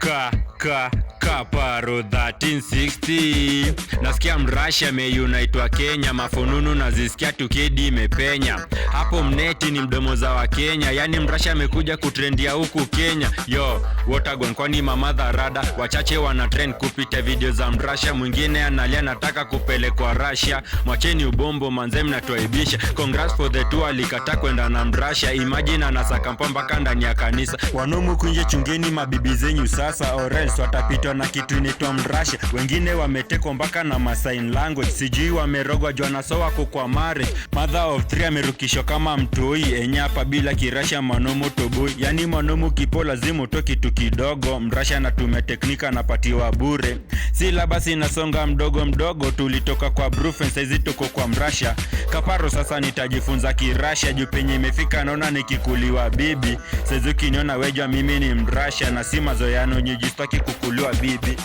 Ka ka kaparo 1360. Nasikia mrasha ameiunaitwa Kenya, mafununu nazisikia tukedi imepenya hapo. Mneti ni mdomo za Wakenya, yani mrasha amekuja kutrendia huku Kenya. Yo Watergon, kwani mamadha rada wachache wana trend kupita video za mrasha, mwingine analia nataka kupelekwa Russia. Mwacheni ubombo manze, mnatuaibisha. Congrats for the two, alikataa kwenda na mrasha. Imagine anasaka mpaka ndani ya kanisa. Wanomu kunje, chungeni mabibi zenyu sasa, or else watapitwa na kitu inaitwa mrasha. Wengine wametekwa mpaka na masign language, sijui wamerogwa juu wanasowa kwa marriage. Mother of three amerukishwa kama mtoi enyapa bila kirasha manomo toboi. Yani manomo kipo lazima utoe kitu kidogo. Mrasha anatumia teknika anapatiwa bure. Sila basi nasonga mdogo mdogo, tulitoka kwa Brufen saizi tuko kwa mrasha. Kaparo sasa nitajifunza kirasha juu penye imefika naona nikikuliwa bibi. Saizi ukiniona wejwa mimi ni mrasha na si mazoeano nyinyi sitaki kukuliwa bibi.